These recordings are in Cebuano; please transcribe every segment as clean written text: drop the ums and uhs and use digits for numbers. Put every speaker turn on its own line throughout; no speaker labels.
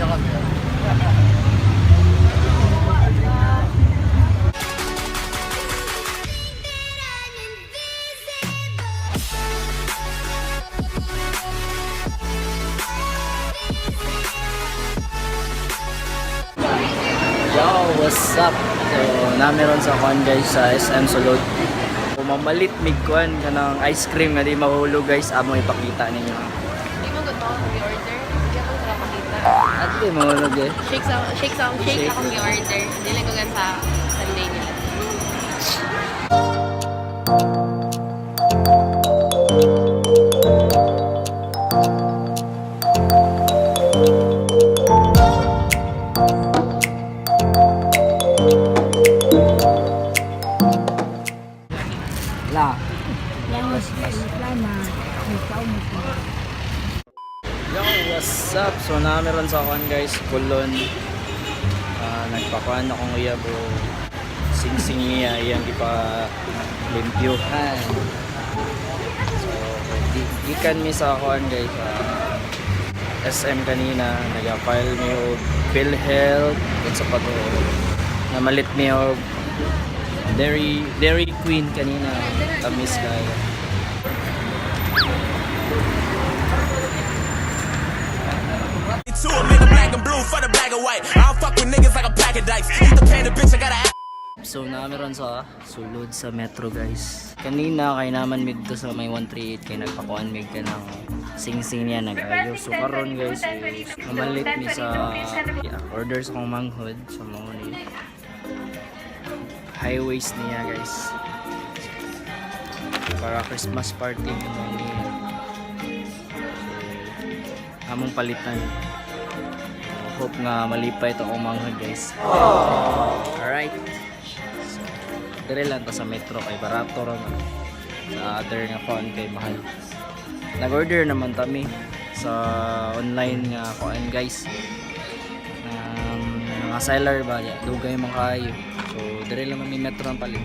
안녕하세요.
Yo, what's up? So, nameron sa kuan guys sa SM Sulod. Pumamalit mig kuan kanang ice cream nga di mahulog guys, amo ipakita ninyo.
Di mo gusto akong i-order. Hindi ako sila makita.
At di mahulog eh.
Shake sa shake sa shake
Shake.
akong i-order. Hindi lang ko gan sa Sunday nila.
La. Yo, what's up? So, nameron sa kuan guys, Kulon. Ah, nagpakuan akong iya bro. Sing-sing iya, iyang gipa limpyuhan. So, gikan mi sa kuan guys, SM kanina, nag-file mi og PhilHealth, unsa pa to, namalit mi og Dairy Queen kanina, tamis kayo.
Two, I made a black and blue for the black and white. I don't fuck with niggas like a pack of dice. Eat the panda, bitch, I gotta
So nameron sa sulod sa metro guys. Kanina kay naman mig to sa may 138 kay nagpakuan mig ka ng sing-sing niya nag-ayo. So karon guys is mamalit mi sa, yeah, order sa kong manghod sa so, ni highways niya guys. Para Christmas party mo niya. So, among palitan. Hope nga malipay ito akong manghod guys. Alright. So, dire lang ta sa metro kay barato ra man. Sa other nga kuan kay mahal. Nag-order naman tami sa online nga kuan guys. Mga seller ba ya, dugay man kaayo. So, dire lang man mi metro ang palit.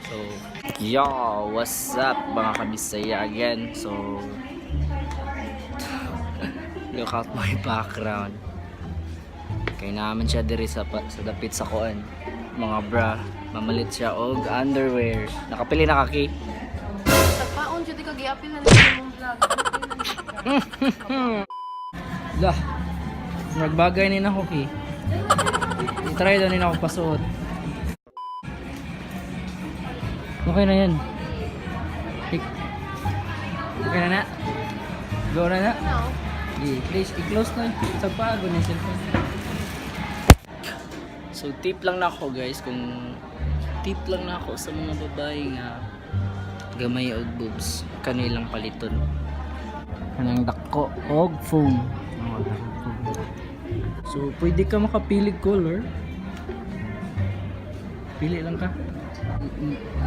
So, yo, what's up mga kabisaya again. So, look at my background. Kay naman siya diri sa sa dapit sa kuan. Mga bra, mamalit siya og underwear. Nakapili na kaki.
Tagpaon jud ka giapil na nila mong vlog.
Lah. Nagbagay ni nako ki. I-try daw ni nako pasuot. Okay na yan. Okay na na. Go na na.
No.
I-close, i-close na. Sa paago ni cellphone. So tip lang na ako guys, kung tip lang na ako sa mga babae nga gamay og boobs kanilang paliton. Kanang dako og phone. Oo, dako phone. So pwede ka makapilig color. Pili lang ka.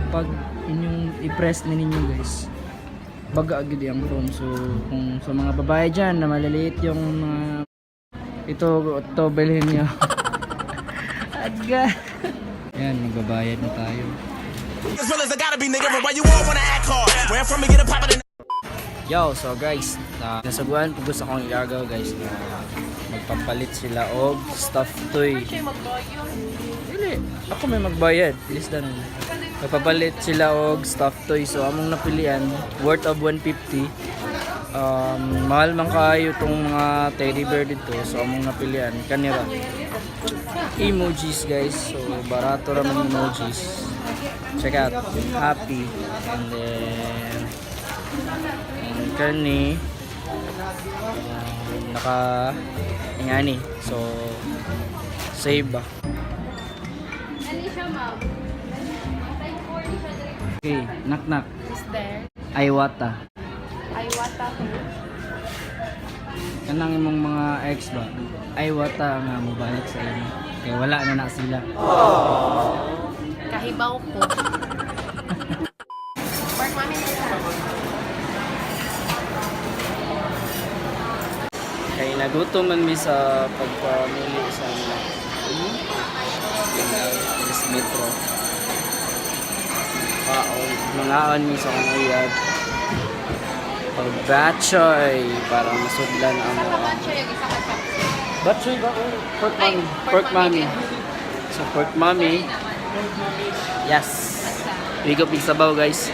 Pag inyong i-press na ninyo guys, baga agad yung foam. So, kung sa mga babae dyan na maliliit yung mga ito bilhin nyo. Aga. Yan, magbabayad na tayo.
As real as I gotta be, nigga. But why you all wanna act hard? Where I'm from, we get a pop of the
Yo, so guys, na nasuguan po gusto kong igagaw guys na magpapalit sila og stuffed toy.
Siya magbayo.
Dili, ako may magbayad. Bilis na nun. Magpapalit sila og stuffed toy. So among napilian, worth of 150. Mahal man kaayo tong mga teddy bear dito. So among napilian kanira. Emojis guys. So barato ra man emojis. Check out. Happy. And then and kani naka ingani. So save ba.
Ano siya, ma'am? Type 4 ni siya direct.
Okay, knock knock.
Is there?
Ayawata.
Iwata ko.
Kanang imong mga ex ba? Ayawata nga mobalik sa inyo. Kay wala na na sila.
Kahibaw ko. Park mami na siya.
Kay nagutom man mi sa pagpamili sa mga This metro. Kaon, mangaon mi sa kong uyab. Og batchoy para masudlan ang
Isa ka batchoy, yung isa ka chopstick.
Batchoy ba? Oh, pork
Ay,
mami.
pork
Pork
mami.
mami. So pork mami.
Sorry naman.
Yes. Wigop yung sabaw, guys.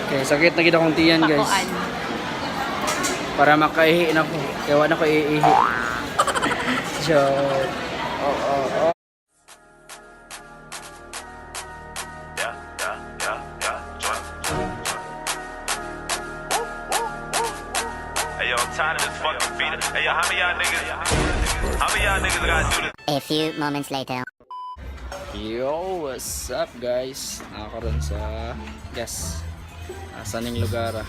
Okay, sakit na kita kong tiyan, guys.
Pakuan.
Para makaihi na ko. Kaya wala ko iihi. So, oh.
Yeah. Joint, joint, joint. Woo, woo, woo. Hey, yo, I'm tired of this fucking feeder. Hey, yo, how many y'all niggas? How many y'all niggas gotta do this?
A few moments later.
Yo, what's up, guys? Nakakaroon sa, yes. Asa ning lugar ah?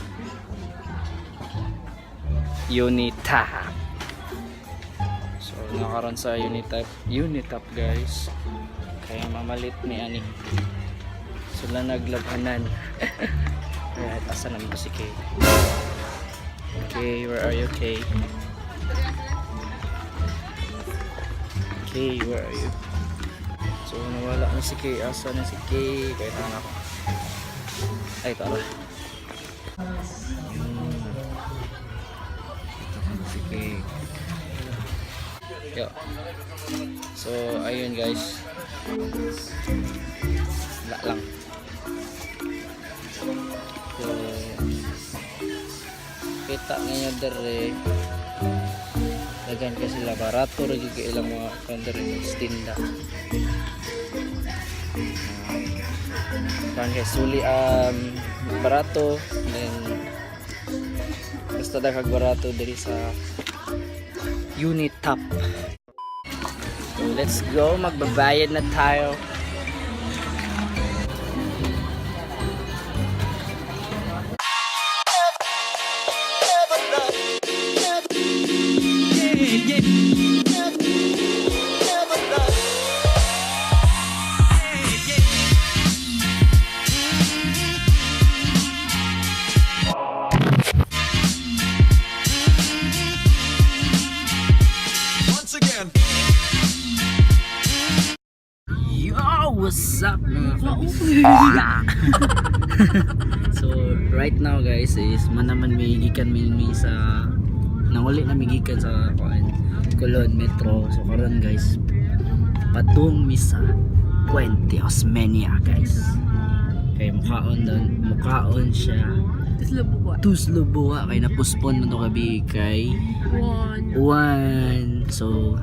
Unitap. So, nakaroon sa Unitap, Unitap, guys. Kaya mamalit ni ani. Sila naglabhanan. Alright, asa naman ba si Kay? Kay, where are you, Kay? Kay, where are you? So, nawala na si Kay. Asa na si Kay? Kaya na ako. Ay, tara. Yun. Ito na si Kay. Yo. So, ayun guys. Wala lang. So, kita ninyo dere. Dagan kasi sila barato ra gyud kay ilang mga kuan dere tinda. Kan kay suli barato, then basta daghang barato diri sa Unitap. So, let's go, magbabayad na tayo.
Once again.
Yo, what's up mga kabisya? So, right now guys is manaman may gikan mi mi sa nanguli na mi gikan sa kuan Colon Metro. So karon guys, padung mi sa Puente Osmeña, guys. Kay mukaon doon, mukaon siya.
Tuslo buwa.
Tuslo buwa kay napuspon man to gabi kay
One.
One. So,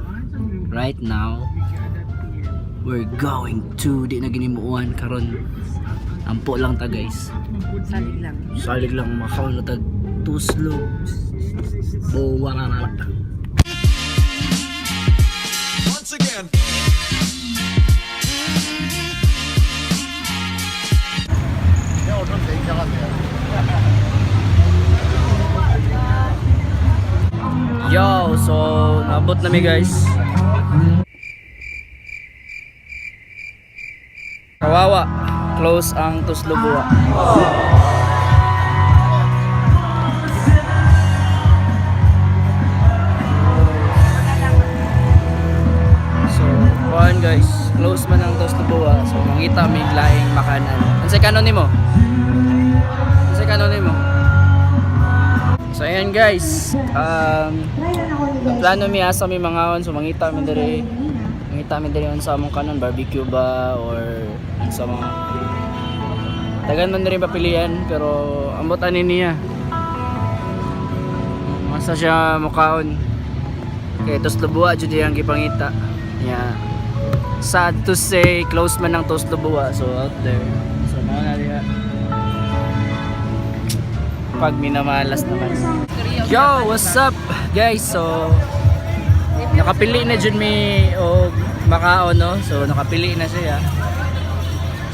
right now, we're going to di na ginimuan karon. Ampo lang ta guys.
Salig lang.
Salig lang makaon na tag tuslo. Buwa na na.
Once again.
Yo, so naabot na mi guys. Kawawa, close ang Tuslo Buwa. So, kuan guys, close man ang Tuslo Buwa. So, mangita mi laing makanan. Unsay kanon nimo? Unsay kanon nimo? So ayan guys, plano mi asa mi mangaon, so mangita mi diri unsa among kanon, barbecue ba or unsa mga tagan man diri papilian, pero ambot ani niya. Masa siya mukaon. Kay Tuslo Buwa jud iyang gipangita. Yeah. Sad to say, close man ang Tuslo Buwa, so out there. So mao na diha. Pag minamalas naman. Yo, what's up guys? So nakapili na jud mi og makaon no. So nakapili na siya.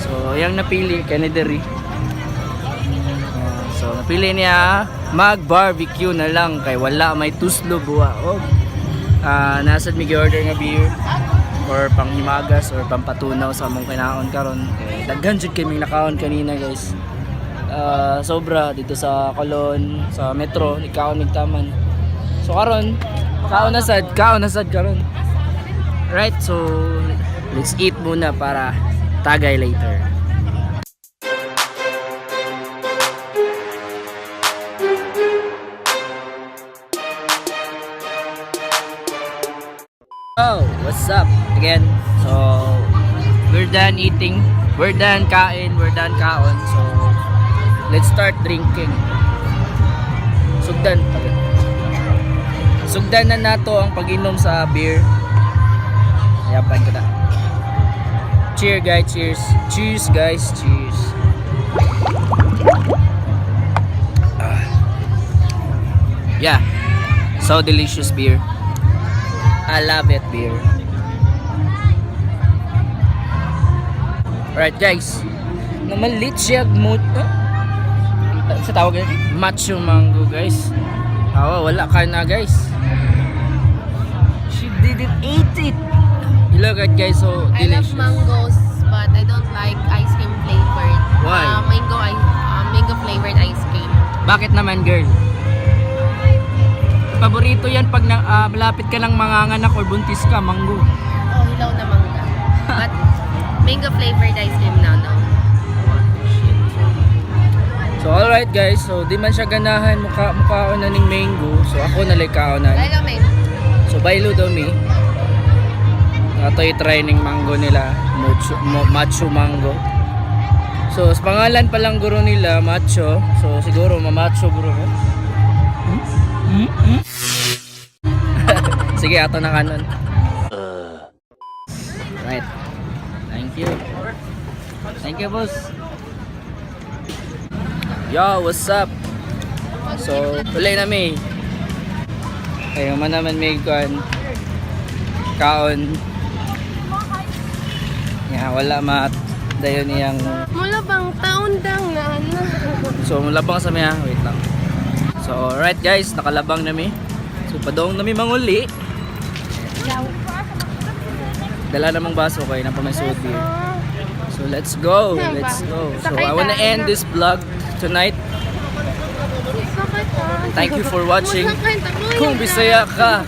So yang napili kani diri. So napili niya mag barbecue na lang kay wala may tuslo buwa. Og nasad mi order nga beer or panghimagas or pampatunaw sa among kinaon karon. Kay daghan jud kay nakaon kanina guys. Sobra dito sa Colon, sa Metro, ikaon nagtaman. So karon, kaon na sad karon. Right, so let's eat muna para tagay later. Oh, what's up again? So, we're done eating. We're done kain. We're done kaon. So, let's start drinking. Sugdan. Sugdan na nato ang pag-inom sa beer. Ayapan ko na. Cheers, guys. Cheers. Cheers, guys. Cheers. Ah. Yeah. So delicious beer. I love it, beer. Alright, guys. Namalit siya mo. Sa tawag yun? Macho mango, guys. Awa, wala ka na, guys. She didn't eat it. You look at, guys, so
I love
delicious.
Mangoes, but I don't like ice cream flavored.
Why?
Mango flavored ice cream.
Bakit naman, girl? Paborito yan pag malapit ka ng manganganak or buntis ka, mango.
Oh, hilaw na mangga. But mango flavored ice cream, no.
So alright, guys, so di man siya ganahan mukhaon na ning mango. So ako na lang kaonan.
Ay, may.
So baylo daw mi. Ato i-try ning mango nila, macho mango. So sa pangalan pa lang guro nila, macho. So siguro mamacho guro ko. Hmm? Hmm? Hmm? Sige, ato na kanon. Right. Thank you. Thank you, boss. Yo, what's up? So, tuloy na mi. Kaya man naman may kuan kaon. Yeah, wala ma dayon iyang
Mula bang taon dang na ano?
So malabang sa miya, wait lang. So alright guys, nakalabang na mi. So padong na mi manguli. Dala namang baso kay na pa may sud beer. So let's go, let's go. So I wanna end this vlog tonight. Thank you for watching. Kung Bisaya ka,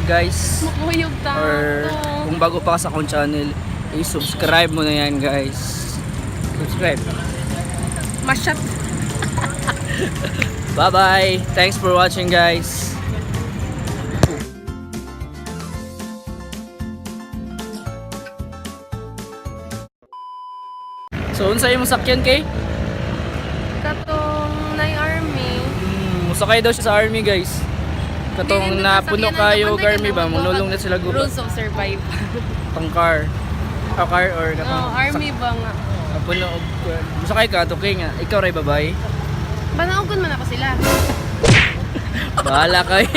guys,
Makuyog ta.
or kung bago pa ka sa akong channel, i-subscribe mo na yan, guys. Subscribe.
Masyat.
Bye-bye. Thanks for watching, guys. So, unsa imong sakyan kay?
Katong nay army.
Musakay daw siya sa army, guys. Katong
Hindi,
napuno
nasakyan na
kayo
naman,
og army ba, munulong na sila gubat.
Rules of survival.
Katong car. O car or katong
No, army ba nga?
Napuno og musakay ka to kay nga ikaw ray babae.
Banaugon man ako sila.
Bahala kay.